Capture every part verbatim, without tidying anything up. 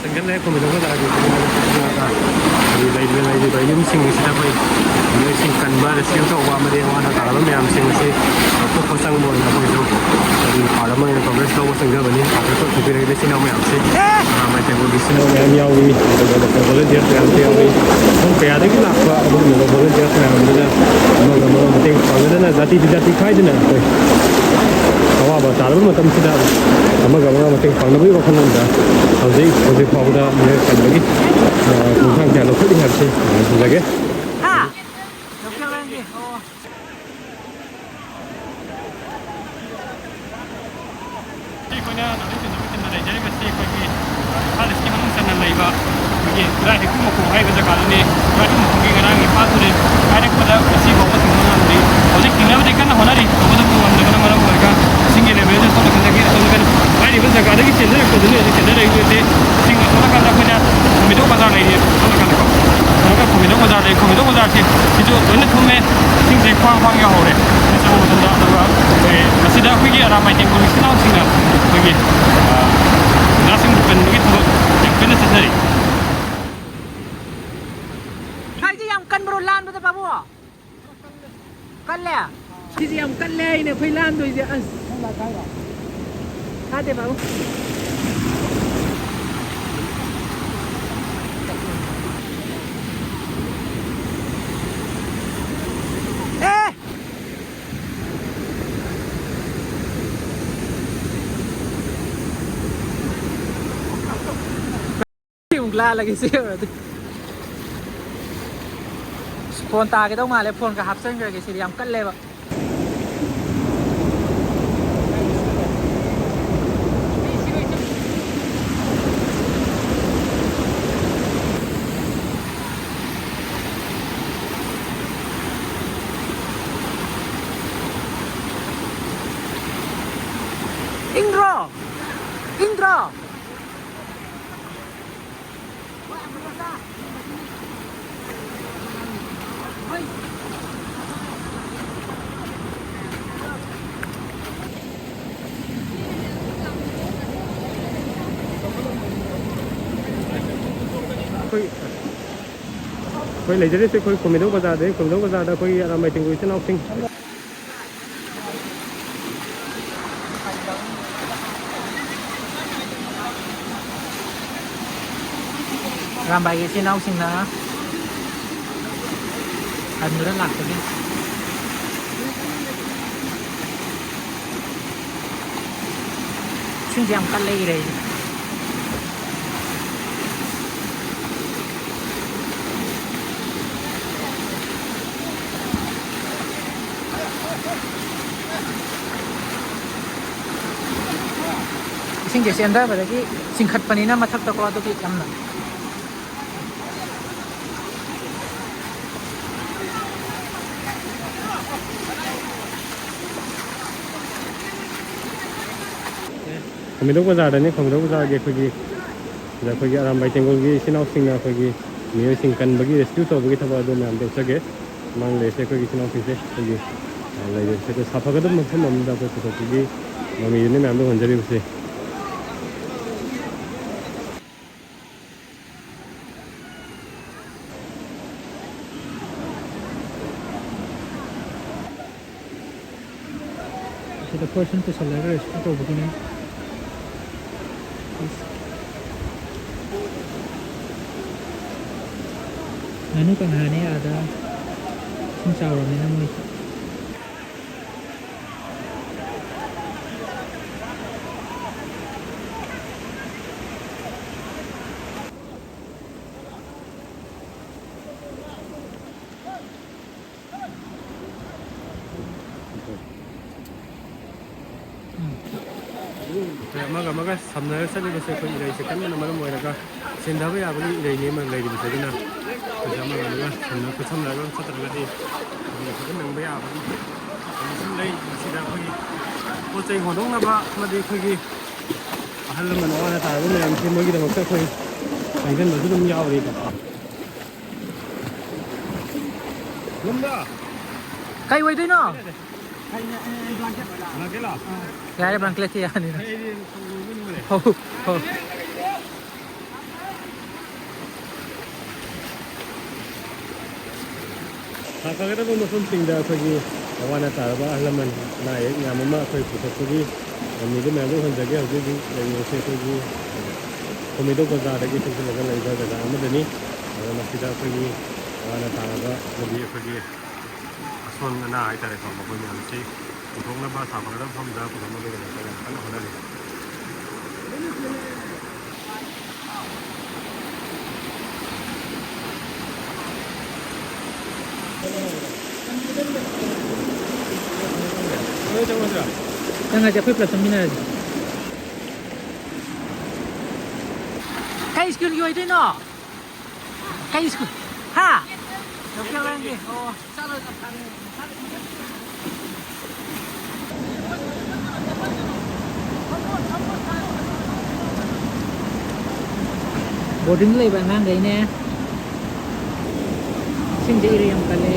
ꯆꯪꯁꯤꯜꯂꯦ꯫ ꯀꯨꯝꯍꯩꯗꯣ ꯐꯖꯅ ꯍꯥꯏꯗꯤ ꯂꯩꯔꯤꯕ ꯂꯩꯔꯤꯕ ꯌꯨꯝꯁꯤꯡꯁꯤꯗ ꯑꯩꯈꯣꯏ ꯃꯤꯑꯣꯏꯁꯤꯡ ꯀꯟꯕ, ꯔꯦꯁꯀ꯭ꯌꯨ ꯇꯧꯕ ꯑꯃꯗꯤ ꯑꯋꯥ ꯑꯅꯥ ꯇꯥꯔꯕ ꯃꯌꯥꯝꯁꯤꯡ ꯑꯁꯤ ꯂꯧꯊꯣꯛꯄ ꯆꯪꯕ ꯑꯣꯏꯅ ꯑꯩꯈꯣꯏꯁꯨ ꯄꯥꯔꯠ ꯑꯃ ꯑꯣꯏꯅ ꯀꯣꯚꯔꯦꯖ ꯂꯧꯕ ꯆꯪꯖꯕꯅꯤ꯫ ꯄꯥꯔꯠ ꯊꯣꯛꯄꯤꯔꯛꯏꯕ ꯏꯆꯤꯟ ꯏꯅꯥꯎ ꯃꯌꯥꯝꯁꯤ, ꯃꯩꯇꯩ ꯏꯆꯤꯟ ꯏꯅꯥꯎ ꯃꯌꯥꯝ ꯌꯥꯎꯏ, ꯑꯗꯨꯒ ꯂꯣꯀꯦꯜ ꯚꯣꯂꯨꯟꯇꯤꯌꯔ ꯃꯌꯥꯝꯁꯨ ꯌꯥꯎꯏ꯫ ꯃꯐꯝ ꯀꯌꯥꯗꯒꯤ ꯂꯥꯛꯄ ꯑꯗꯨꯒꯨꯝꯂꯕ ꯚꯣꯂꯨꯟꯇꯤꯌꯔ ꯃꯌꯥꯝ ꯑꯗꯨꯅ ꯑꯃꯒ ꯑꯃꯒ ꯃꯇꯦꯡ ꯄꯥꯡꯅꯗꯅ, ꯖꯥꯇꯤꯗꯤ ꯖꯥꯇꯤ ꯈꯥꯏꯗꯅ ꯑꯩꯈꯣꯏ ꯑꯋꯥꯕ ꯇꯥꯔꯕ ꯃꯇꯝꯁꯤꯗ ꯑꯃꯒ ꯑꯃꯒ ꯃꯇꯦꯡ ꯄꯥꯡꯅꯕꯒꯤ ꯋꯥꯈꯜꯂꯣꯟꯗ ꯍꯧꯖꯤꯛ, ꯍꯧꯖꯤꯛ ꯐꯥꯎꯕꯗ ꯃꯤꯑꯣꯏ ꯀꯟꯕꯒꯤ, ꯑ, ꯈꯣꯡꯊꯥꯡ ꯀꯌꯥ ꯂꯧꯈꯠꯂꯤ ꯍꯥꯏꯕꯁꯤ ꯎꯖꯒꯦ꯫ ꯍꯥ? ꯂꯧꯈꯠꯂꯦ꯫ ꯑꯣ꯫ ꯑꯩꯈꯣꯏꯅ ꯅꯣꯔꯠ ꯏꯁ ꯇꯨꯔꯤꯖꯝꯒꯤ ꯇꯤꯝꯅ ꯂꯩꯖꯔꯤꯕꯁꯤ ꯑꯩꯈꯣꯏꯒꯤ ꯏꯝꯐꯥꯜ ꯏꯁꯀꯤ ꯃꯅꯨꯡ ꯆꯟꯅ ꯂꯩꯕ ꯑꯩꯈꯣꯏꯒꯤ ꯈꯨꯔꯥꯏ ꯍꯩꯀ꯭ꯔꯨ ꯃꯈꯣꯡ ꯍꯥꯏꯔꯤꯕ ꯖꯒꯥꯗꯨꯅꯤ꯫ ꯈꯨꯔꯥꯏ ꯍꯩꯀ꯭ꯔꯨ ꯃꯈꯣꯡꯒꯤ ꯉꯔꯥꯡꯒꯤ ꯄꯥꯠꯇꯨꯗꯤ ꯍꯥꯏꯔꯛꯄꯗ ꯉꯁꯤ ꯐꯥꯎꯕ ꯊꯤꯡꯕ ꯉꯝꯗ꯭ꯔꯤ꯫ ꯍꯧꯖꯤꯛ ꯊꯤꯡꯅꯕꯗꯤ ꯀꯟꯅ ꯍꯣꯠꯅꯔꯤ, ꯇꯧꯕꯇꯕꯨ ꯉꯝꯗꯕꯅ ꯃꯔꯝ ꯑꯣꯏꯔꯒ ꯏꯁꯤꯡꯒꯤ ꯂꯦꯚꯦꯜꯁꯦ ꯁꯣꯝ ꯅꯥꯀꯟꯗꯒꯤ ꯑꯁꯣꯝ ꯅꯥꯀꯟ ꯍꯥꯏꯔꯤꯕ ꯖꯒꯥꯗꯒꯤ ꯆꯦꯟꯊꯔꯛꯄꯗꯨꯅꯤ ꯍꯧꯖꯤꯛ ꯆꯦꯟꯊꯔꯛꯏꯁꯦ꯫ ꯏꯁꯤꯡ ꯑꯁꯣꯝ ꯅꯥꯀꯟꯗ ꯑꯩꯈꯣꯏꯅ ꯈꯣꯃꯤꯗꯧ ꯕꯖꯥꯔ ꯂꯩꯔꯤ, ꯑꯁꯣꯝ ꯅꯥꯀꯟꯗꯀꯣ꯫ ꯑꯗꯨꯒ ꯈꯣꯃꯤꯗꯧ ꯕꯖꯥꯔ ꯂꯩ, ꯈꯣꯃꯤꯗꯧ ꯕꯖꯥꯔꯁꯦ ꯁꯤꯁꯨ ꯂꯣꯏꯅ ꯊꯨꯝꯃꯦ꯫ ꯏꯁꯤꯡꯁꯦ ꯈ꯭ꯋꯥꯡ ꯈ꯭ꯋꯥꯡ ꯌꯧꯍꯧꯔꯦ꯫ ꯑꯩ ꯆꯪꯕ ꯃꯇꯝꯗ, ꯑꯗꯨꯒ ꯑꯩꯈꯣꯏ ꯃꯁꯤꯗ ꯑꯩꯈꯣꯏꯒꯤ ꯑꯔꯥꯝꯕꯥꯏ ꯇꯦꯡꯒꯣꯜ ꯏꯆꯤꯟ ꯏꯅꯥꯎꯁꯤꯡꯅ ꯑꯩꯈꯣꯏꯒꯤ, ꯑ, ꯉꯥꯁꯤꯡꯕꯨ ꯀꯟꯕꯒꯤ ꯊꯕꯛ ꯌꯥꯝ ꯀꯟꯅ ꯆꯠꯊꯔꯤ꯫ ꯍꯥꯏꯗꯤ ꯌꯥꯝ ꯀꯟꯕ꯭ꯔꯣ ꯂꯥꯟꯕꯗ, ꯄꯥꯕꯨꯡ? ꯀꯜꯂꯦ? ꯁꯤꯁꯦ ꯌꯥꯝ ꯀꯜꯂꯦ ꯍꯥꯏꯅꯦ ꯑꯩꯈꯣꯏ ꯂꯥꯟꯗꯣꯏꯁꯦ, ꯑꯁ꯫ ꯊꯥꯗꯦ, ꯄꯥꯕꯨꯡ꯫ ꯑꯦ! ꯑꯃꯨꯛ ꯂꯥꯜꯂꯒꯦ ꯁꯤ ꯌꯧꯔꯗꯤ꯫ ꯐꯣꯟ ꯇꯥꯒꯦ ꯇꯧ ꯃꯥꯜꯂꯦ, ꯐꯣꯟꯒ ꯍꯥꯞꯆꯤꯟꯈ꯭ꯔꯒꯦ ꯁꯤꯗꯤ, ꯌꯥꯝ ꯀꯜꯂꯦꯕ꯫ ꯏꯪꯗ꯭ꯔꯣ? ꯏꯪꯗ꯭ꯔꯣ? ꯑꯩꯈꯣꯏ ꯑꯩꯈꯣꯏ ꯂꯩꯖꯔꯤꯁꯦ ꯑꯩꯈꯣꯏ ꯈꯨꯝꯃꯤꯗꯧ ꯕꯖꯥꯔꯗꯩ, ꯈꯨꯝꯃꯤꯗꯧ ꯕꯖꯥꯔꯗ ꯑꯩꯈꯣꯏꯒꯤ ꯑꯔꯥꯝꯕꯥꯏ ꯇꯦꯡꯒꯨ ꯏꯆꯤꯟ ꯏꯅꯥꯎꯁꯤꯡ꯫ ꯑꯔꯥꯝꯕꯥꯏꯒꯤ ꯏꯆꯤꯟ ꯏꯅꯥꯎꯁꯤꯡꯅ ꯍꯟꯗꯨꯅ ꯂꯥꯛꯄꯒꯤ꯫ ꯏꯁꯤꯡꯁꯦ ꯌꯥꯝ ꯀꯜꯂꯦ ꯏꯔꯩꯁꯦ꯫ ꯏꯁꯤꯡꯁꯦ ꯆꯦꯟꯊꯕꯗꯒꯤ ꯆꯤꯡꯈꯠꯄꯅꯤꯅ ꯃꯊꯛꯇꯀꯣ, ꯑꯗꯨꯒꯤ ꯌꯥꯝꯅ꯫ ꯈꯨꯝꯃꯤꯗꯧ ꯕꯖꯥꯔꯗꯅꯤ, ꯈꯨꯝꯃꯤꯗꯧ ꯕꯖꯥꯔꯒꯤ ꯑꯩꯈꯣꯏꯒꯤ, ꯁꯤꯗ ꯑꯩꯈꯣꯏꯒꯤ ꯑꯔꯥꯝꯕꯥꯏ ꯇꯦꯡꯒꯣꯜꯒꯤ ꯏꯆꯤꯟ ꯏꯅꯥꯎꯁꯤꯡꯅ ꯑꯩꯈꯣꯏꯒꯤ ꯃꯤꯑꯣꯏꯁꯤꯡ ꯀꯟꯕꯒꯤ rescue ꯇꯧꯕꯒꯤ ꯊꯕꯛ ꯑꯗꯨ ꯃꯌꯥꯝ ꯇꯧꯖꯒꯦ꯫ ꯃꯥꯡ ꯂꯩꯔꯤꯁꯦ ꯑꯩꯈꯣꯏꯒꯤ ꯏꯆꯤꯟ ꯏꯅꯥꯎꯁꯤꯡꯁꯦ ꯑꯩꯈꯣꯏꯒꯤ, ꯑ, ꯂꯩꯔꯤꯕꯁꯤꯗ ꯁꯥꯐꯒꯗꯕ ꯃꯐꯝ ꯑꯃꯗ ꯑꯩꯈꯣꯏ ꯄꯨꯊꯣꯛꯄꯒꯤ ꯃꯃꯤꯗꯨꯅꯤ ꯃꯌꯥꯝꯗ ꯍꯣꯟꯖꯔꯤꯕꯁꯦ꯫ ꯁꯤꯗ ꯐꯣꯔꯁꯟ ꯄꯨꯁꯜꯂꯒ rescue ꯇꯧꯕꯒꯤꯅꯦ꯫ ꯉꯥꯅꯨ ꯀꯪꯍꯥꯅꯦ ꯑꯥꯗ꯫ ꯏꯁꯤꯡ ꯆꯥꯎꯔꯕꯅꯤꯅ ꯃꯣꯏ꯫ ꯑꯩꯈꯣꯏ ꯑꯃꯒ ꯑꯃꯒ ꯁꯝꯅꯔ ꯆꯠꯂꯤꯕꯁꯦ ꯑꯩꯈꯣꯏ ꯏꯔꯩꯁꯦ ꯀꯟꯕꯅ ꯃꯔꯝ ꯑꯣꯏꯔꯒ ꯆꯦꯟꯊꯕ ꯌꯥꯕꯒꯤ ꯏꯔꯩꯅꯤ ꯑꯃ ꯂꯩꯔꯤꯕꯁꯦ꯫ ꯑꯗꯨꯅ ꯑꯩꯈꯣꯏꯁꯦ ꯑꯃꯒ ꯑꯃꯒ ꯁꯝꯅ ꯈꯨꯠꯁꯝꯅꯔꯒ ꯆꯠꯇ꯭ꯔꯒꯗꯤ ꯑꯩꯈꯣꯏꯒꯤ ꯍꯦꯛꯇ ꯅꯪꯕ ꯌꯥꯕꯒꯤ ꯀꯟꯗꯤꯁꯟ ꯂꯩ꯫ ꯃꯁꯤꯗ ꯑꯩꯈꯣꯏꯒꯤ ꯄꯣꯠ ꯆꯩ ꯍꯣꯟꯗꯣꯛꯅꯕ ꯑꯃꯗꯤ ꯑꯩꯈꯣꯏꯒꯤ ꯑꯍꯜ ꯂꯃꯟ ꯑꯋꯥ ꯑꯅꯥ ꯇꯥꯔꯕ ꯃꯌꯥꯝꯁꯦ ꯃꯣꯏꯒꯤꯗꯃꯛꯇ ꯑꯩꯈꯣꯏ ꯆꯪꯁꯤꯟꯕꯁꯨ ꯑꯗꯨꯝ ꯌꯥꯎꯔꯤꯀꯣ꯫ ꯌꯨꯝꯗ ꯀꯩ ꯑꯣꯏꯗꯣꯏꯅꯣ? ꯕ꯭ꯂꯥꯡꯀꯦꯠꯂꯣ? ꯌꯥꯔꯦ, ꯕ꯭ꯂꯥꯡꯀꯦꯠꯇꯤ ꯌꯥꯅꯤꯅ꯫ ꯑꯩꯗꯤ ꯁꯪꯒꯣꯝꯗꯣ ꯅꯨꯡꯉꯥꯏꯔꯦ꯫ ꯍꯣ, ꯍꯣ꯫ ꯊꯥ ꯐꯒꯗꯕ ꯃꯐꯝꯁꯤꯡꯗ ꯑꯩꯈꯣꯏꯒꯤ ꯑꯋꯥ ꯑꯅꯥ ꯇꯥꯔꯕ ꯑꯍꯜ ꯂꯃꯟ, ꯑꯅꯥ ꯑꯌꯦꯛ ꯃꯌꯥꯝ ꯑꯃ ꯑꯩꯈꯣꯏ ꯄꯨꯊꯣꯛꯄꯒꯤ ꯂꯝꯕꯤꯗ ꯃꯌꯥꯝꯗ ꯎꯍꯟꯖꯒꯦ꯫ ꯍꯧꯖꯤꯛ ꯍꯧꯖꯤꯛ ꯂꯩꯔꯤꯕꯁꯦ ꯑꯩꯈꯣꯏꯒꯤ ꯊꯣꯃꯤꯗꯣ ꯕꯖꯥꯔꯗꯒꯤ ꯆꯪꯁꯤꯜꯂꯒ ꯂꯩꯕ ꯖꯒꯥ ꯑꯃꯗꯅꯤ꯫ ꯑꯗꯣ ꯃꯁꯤꯗ ꯑꯩꯈꯣꯏꯒꯤ ꯑꯋꯥ ꯑꯅꯥ ꯇꯥꯔꯕ ꯑꯃꯗꯤ ꯑꯩꯈꯣꯏꯒꯤ ꯑꯁꯣꯟ ꯑꯅꯥ ꯍꯥꯏꯇꯥꯔꯦꯀꯣ, ꯃꯈꯣꯏ ꯃꯌꯥꯝꯁꯤ ꯄꯨꯊꯣꯛꯅꯕ, ꯊꯥ ꯐꯒꯗꯕ ꯃꯐꯝꯗ ꯄꯨꯊꯣꯛꯅꯕꯒꯤꯗꯃꯛꯇ ꯌꯥꯝ ꯀꯟꯅ ꯍꯣꯠꯅꯔꯤ꯫ ꯆꯪꯉꯁꯦ, ꯑꯩꯈꯣꯏ ꯄꯨꯂꯞ ꯆꯪꯃꯤꯟꯅꯔꯁꯦ꯫ ꯀꯩ ꯁ꯭ꯀꯨꯜꯒꯤ ꯑꯣꯏꯗꯣꯏꯅꯣ? ꯀꯩ ꯁ꯭ꯀꯨꯜ? ꯍꯥ? ꯂꯣꯀꯦꯜ ꯂꯥꯏꯟꯒꯤ? ꯑꯣ꯫ ꯕꯣꯔꯗꯤꯡ ꯂꯩꯕ ꯑꯉꯥꯡꯈꯩꯅꯦ꯫ ꯏꯁꯤꯡꯁꯦ ꯏꯔꯩ ꯌꯥꯝ ꯀꯜꯂꯦ꯫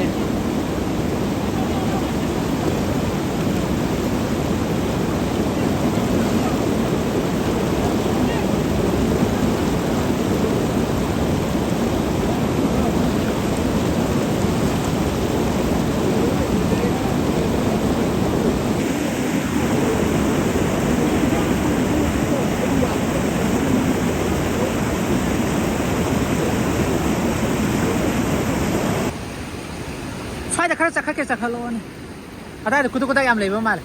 ꯁ꯭ꯋꯥꯏꯗ ꯈꯔ ꯆꯠꯈꯠꯀꯦ, ꯆꯠꯈꯠꯂꯛꯑꯣꯅꯦ꯫ ꯑꯗꯥꯏꯗ ꯈꯨꯗꯛ ꯈꯨꯗꯛ ꯌꯥꯝ ꯂꯩꯕ ꯃꯥꯜꯂꯦ꯫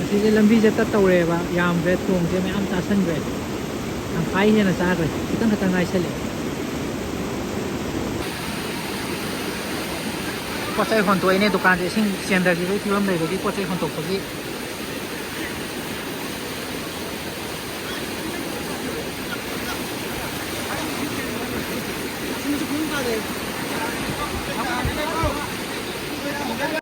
ꯑꯁꯤꯁꯦ ꯂꯝꯕꯤꯁꯦ ꯇꯠꯇꯧꯔꯦꯕ, ꯌꯥꯝꯈ꯭ꯔꯦ, ꯊꯣꯡꯁꯦ ꯃꯌꯥꯝ ꯆꯥꯁꯟꯈ꯭ꯔꯦ, ꯇꯪꯈꯥꯏ ꯍꯦꯟꯅ ꯆꯥꯈ꯭ꯔꯦ, ꯈꯤꯇꯪ ꯈꯛꯇꯪ ꯉꯥꯏꯁꯜꯂꯛꯑꯦ꯫ ꯄꯣꯠ ꯆꯩ ꯍꯣꯟꯇꯣꯛꯏꯅꯦ, ꯗꯨꯀꯥꯟꯁꯦ ꯏꯁꯤꯡ ꯆꯦꯟꯊꯈꯤꯕꯒꯤ ꯐꯤꯕꯝ ꯂꯩꯕꯒꯤ ꯄꯣꯠ ꯆꯩ ꯍꯣꯟꯇꯣꯛꯄꯒꯤ꯫